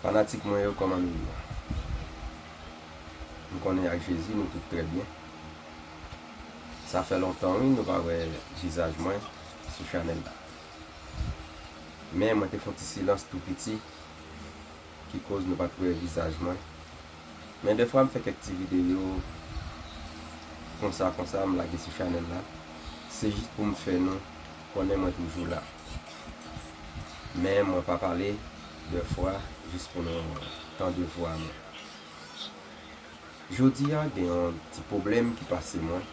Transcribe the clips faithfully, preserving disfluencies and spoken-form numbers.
Fanatik mwen yo, kòman nou ye? M konnen ak Jezi nou tout trè byen. Sa fè lontan wi nou pa wè vizaj mwen sou chanèl la. Men mwen te fè yon ti silans tou piti ki koz nou pa t wè vizaj mwen. Men dèfwa m fè kèk ti videyo konsa konsa m lage sou chanèl la. Se jis pou m fè nou konnen mwen toujou la. Men mwen pa pale dèfwa jis pou nou tande vwa mwen. Jodi a gen yon ti pwoblèm ki pase mwen.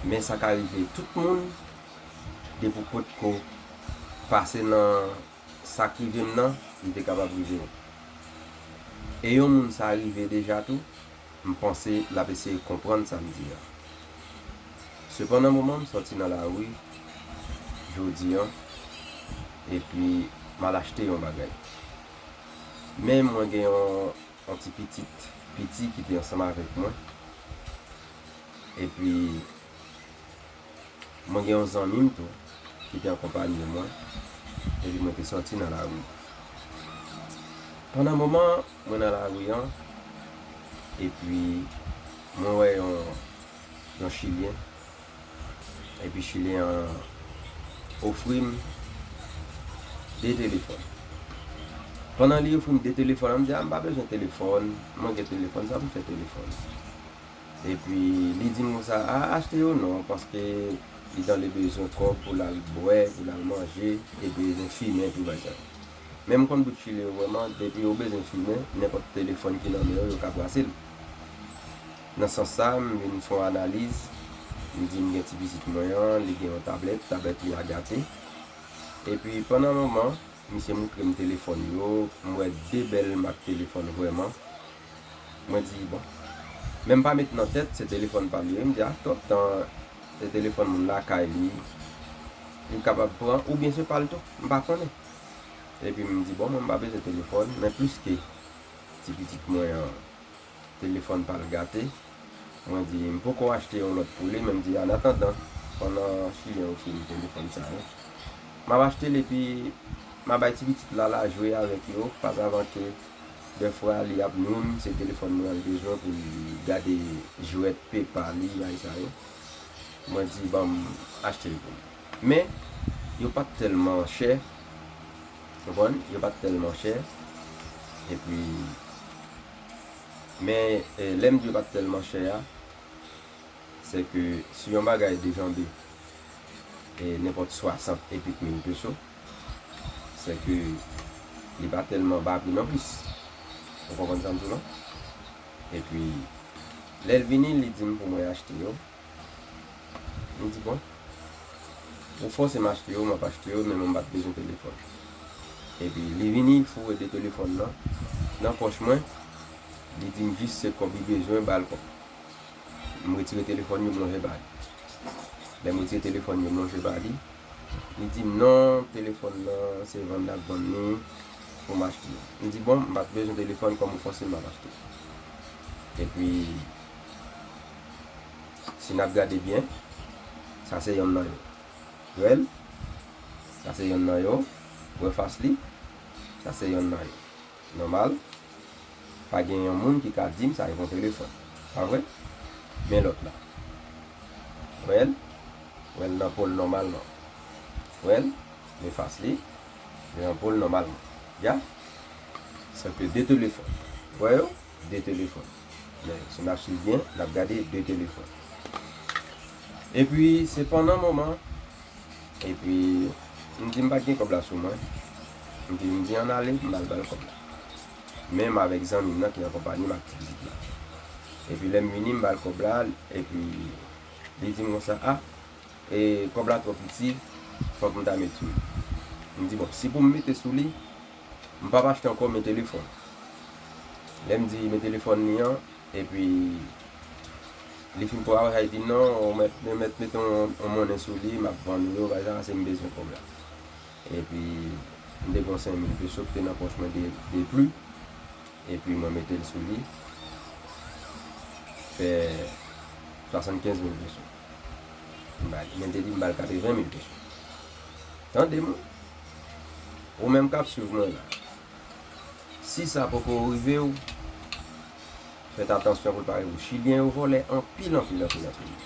Men sa ka rive tout moun depi w potko pase nan sa k rive m nan, li te kapab rive w. E yon moun sa rive deja tou, m panse l ap eseye konprann sa m di a. Sepandan moman m sòti nan lari jodi an, epi m al achte yon bagay. Men mwen gen yon, yon ti pitit piti ki te ansanm avèk mwen. Epi mwen gen yon zanmi m tou ki te akonpanye mwen. Epi mwen te sòti nan lari. Pandan moman mwen nan lari an, epi mwen wè yon, yon chilyen. Epi chilyen an ofri m de telefòn. Pandan li ofri m de telefòn, m di, "A, m pa bezwen telefòn, mwen gen telefòn, sa pou m fè telefòn?" Epi li di m konsa, "A, achte yo non, paske li dan le bezwen kòb pou l al bwè, pou l al manje, e bezwen fimen tou bagay sa yo." Men m konn bout chilyen yo vrèman, depi yo bezwen fimen, nenpòt telefòn ki nan men yo, yo ka brase l. Nan sans sa, m vin fè yon analiz, m di m gen ti pitit mwen an, li gen yon tablèt, tablèt li a gate. Epi pandan moman, misye moutre m telefòn yo, m wè de bèl mak telefòn vrèman. Mwen di, bon. Men m pa met nan tèt, se telefòn pa l li ye. M di, a, tout tan, se telefòn moun lakay li. Li kapab pran, oubyen se pa l tou. M pa konnen. Epi m di, bon, mwen m pa bezwen telefòn, men pliske ti pitit mwen an, telefòn pa l gate, mwen di, m poko achte yon lòt pou li, men m di, an atandan, pandan chilyen yo ofri m telefòn sa yo, m ap achte l epi m a bay ti pitit la lajwe avèk yo, pasavan ke dèfwa li ap nwi m, se telefòn mwen l bezwen pou li gade jwèt pepa li, bagay sa yo. Mwen di, ban m achte l pou li. Men, yo pa t tèlman chè, konprann? Yo pa t tèlman chè. Epi, men, eh, lè m di yo pa t tèlman chè a, se ke si yon bagay dejanbe, eh, nenpòt swasant e kèk mil peso, se ke li pa tèlman ba pri non plis. Ou konprann sa m di w lan? Epi, lè l vini, li di m pou mwen achte yo. M di, bon, ou fòse m achte yo, m ap achte yo, men mwen m pa t bezwen telefòn. Epi, li vini, li foure de telefòn nan, nan pòch mwen, li di m jis se kòb li bezwen, ba l kòb. M retire telefòn yo, m lonje ba li. Lè m retire telefòn yo, m lonje ba li, li di m non, telefòn nan, se vann l ap vann li, pou m achte yo. M di, bon, m pa t bezwen telefòn, kòm ou fòse m, m ap achte. Epi, si n ap gade byen, sa se yonn nan yo. Wè l? Sa se yonn nan yo. Wè fas li? Sa se yonn nan yo. Nòmal. Pa gen yon moun ki ka di m sa e pa yon telefòn. Pa vre? Men lòt la. Wè l? Wè l nan po l nòmalman. Wè l? Men fas li. Men nan po l nòmalman. Ya? Sa ke de telefòn. Wè yo? De telefòn. Men, si n ap swiv byen, n ap gade de telefòn. Epi, se pandan moman, epi, m di m pa t gen kòb la sou mwen. M di, m di ann ale, m al ba l kòb la. Menm avèk zanmi m nan ki akonpanye m ak ti pitit la. Epi, lè m vini, m ba l kòb la, epi, li di m konsa, a, e kòb la twò piti, fòk m ta met sou li. M di, bon, si pou m mete sou li, m p ap achte ankò, men telefòn. Lè m di men telefòn li an, epi li fin pran sa, li di non, ou mèt, ou mèt mete yon, yon monnen sou li, m ap vann ou yo, bagay sa, se m bezwen kòb la. Epi m te gen senk mil peso ki te nan pòch mwen de, de pli, epi mwen mete l sou li, fè swasannkenz mil peso. M ba li, men te di m ba l katreven mil peso. Tande m wi. Ou menm k ap swiv mwen la. Si sa poko rive w, fèt atansyon pou l pa rive w. Chilyen yo vòlè anpil, anpil, anpil, anpil.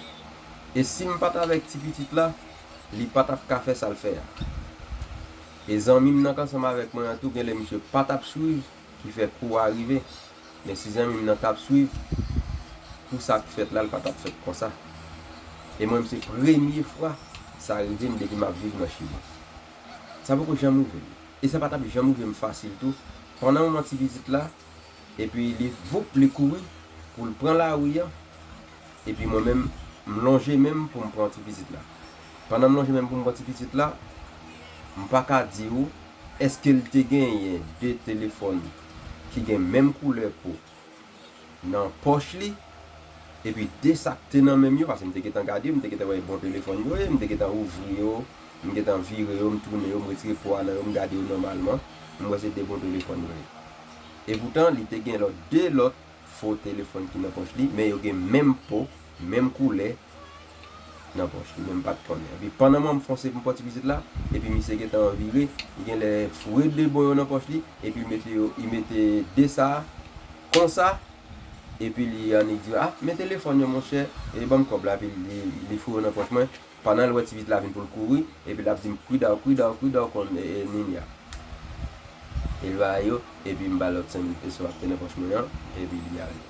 E si m pa t avèk ti pitit la, li pa t ap ka fè sa l fè a. E zanmi m nan k ansanm avèk mwen an tou, genlè misye pa t ap swiv, ki fè kou a rive. Men si zanmi m nan t ap swiv, kou sa k fèt la, l pa t ap fèt konsa. E mwen, se premye fwa sa rive m depi m ap viv nan Chili. Sa poko janm rive m. E sa pa t ap janm rive m fasil tou. Pandan m wè ti pitit la, epi li voup, li kouri pou l pran lari an, epi mwen menm, m lonje men m pou m pran ti pitit la. Pandan m lonje men m pou m pran ti pitit la, m pa ka di w èske l te genyen de telefòn ki gen menm koulè po nan pòch li, epi de sa k te nan men m yo, paske m te gentan gade yo, m te gentan wè bon telefòn yo ye, m te gentan ouvri yo, m gentan vire yo, m tounen yo, m retire po a nan yo, m gade yo nòmalman, m wè se de bon telefòn yo ye. Epoutan, li te gen lòt, de lòt fo telefòn ki nan pòch li, men yo gen menm po, menm koulè nan pòch li, men m pa t konnen. Epi pandan mwen m fonse pou m pran ti pitit la, epi misye gentan vire, li genlè foure de bon yo nan pòch li, epi li mete yo, li mete de sa konsa, epi li annik di, "Ah, men telefòn yo, monchè, e ban m kòb la," epi li, li foure yo nan pòch mwen. Pandan l wè ti pitit la vin pou l kouri, epi l ap di m, "Kuidao, kuidao, kuidao con, eh, eh, niña." E l ba yo, epi m ba l lòt senk mil peso ak te nan pòch mwen an, epi li ale.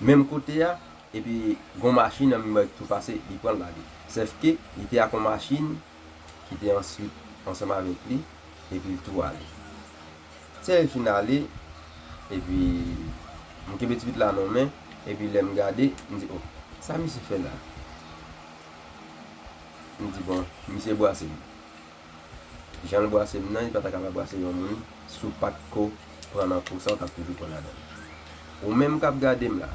Menm kote a, epi gon machin nan men mwen tou pase, li pran l lage. Sèf ke li te ak yon machin ki te answit ansanm avèk li, epi l tou ale. Sèl fin ale, epi m kenbe ti pitit la nan men, epi lè m gade, m di, "Oh, sa misye fè la?" M di, "Bon, misye bwase m." Jan l bwase m nan, li pa ta ka pa bwase yon moun, si w pa t ko pran nan kou sa, w t ap toujou pran ladan l. Ou menm k ap gade m la,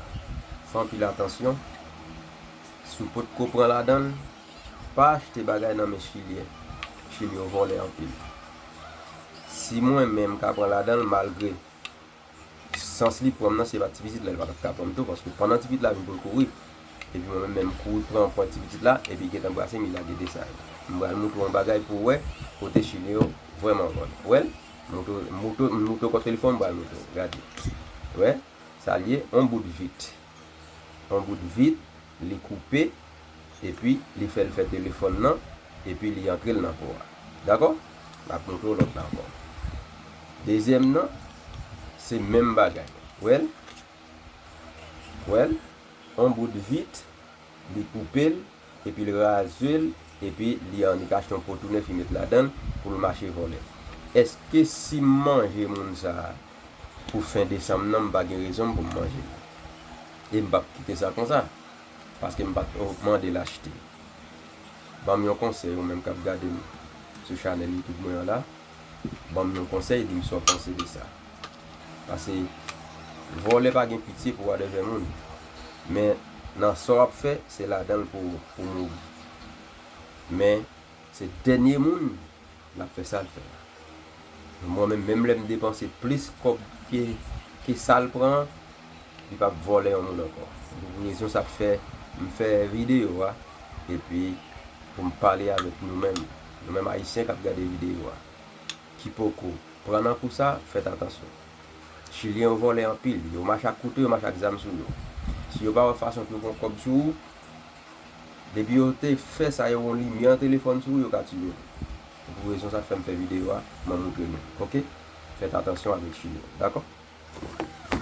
fè anpil atansyon, si w potko pran ladan l, pa achte bagay nan men Chilyen. Chilyen yo vòlè anpil. Si mwen menm ka pran ladan l, malgre sans li pran m nan, se pa ti pitit la, li pa t ap ka pran m tou, paske pandan ti pitit la vin pou l kouri, epi mwen menm, menm kouri pran, pran ti pitit la, epi gentan bwase m, li lage de sa yo. M pral moutre w yon bagay pou w wè kote Chilyen yo vrèman vòlè. Wè l? Moutre, moutre, moutre w kòk telefòn, m pral moutre w. Gade. Wè? Sa l ye, yon bout vit. Yon bout vit, li koupe, epi li fè l fè telefòn nan, epi li antre l nan po a. Dakò? M ap montre w lòt la ankò. Dezyèm nan, se menm bagay. Wè l? Wè l? Yon bout vit, li koupe l, epi l raze l, epi li annik achte yon po tou nèf, li met ladan l pou l mache vòlè. Èske si m manje moun sa a pou fen desanm nan, m pa gen rezon m pou m manje l? E m p ap kite sa konsa, paske m pa t mande l achte. Ban m yon konsèy, ou menm k ap gade m sou chanèl YouTube mwen an la, ban m yon konsèy, di m sa w panse de sa. Paske vòlè pa gen pitye pou wadèvè moun. Men nan sa w ap fè, se ladan l pou, pou mouri. Men se dènye moun l ap fè sa l fè a. Mwen menm, menm lè m depanse plis kòb ke, ke sa l pran, li p ap vòlè yon moun ankò. Pou rezon sa k fè m fè videyo a, epi pou m pale avèk nou menm, nou menm Ayisyen k ap gade videyo a, ki poko pran nan kou sa, fèt atansyon. Chilyen yo vòlè anpil, yo mache ak kouto, yo mache ak zam sou yo. Si yo pa wè fason pou yo pran kòb sou ou, depi yo te fè sa, yo wè yon limyè nan telefòn sou ou, yo ka tiye w. Pou rezon sa k fè m fè videyo a, mwen moutre nou. Oke? Fèt atansyon avèk Chilyen yo. Dakò?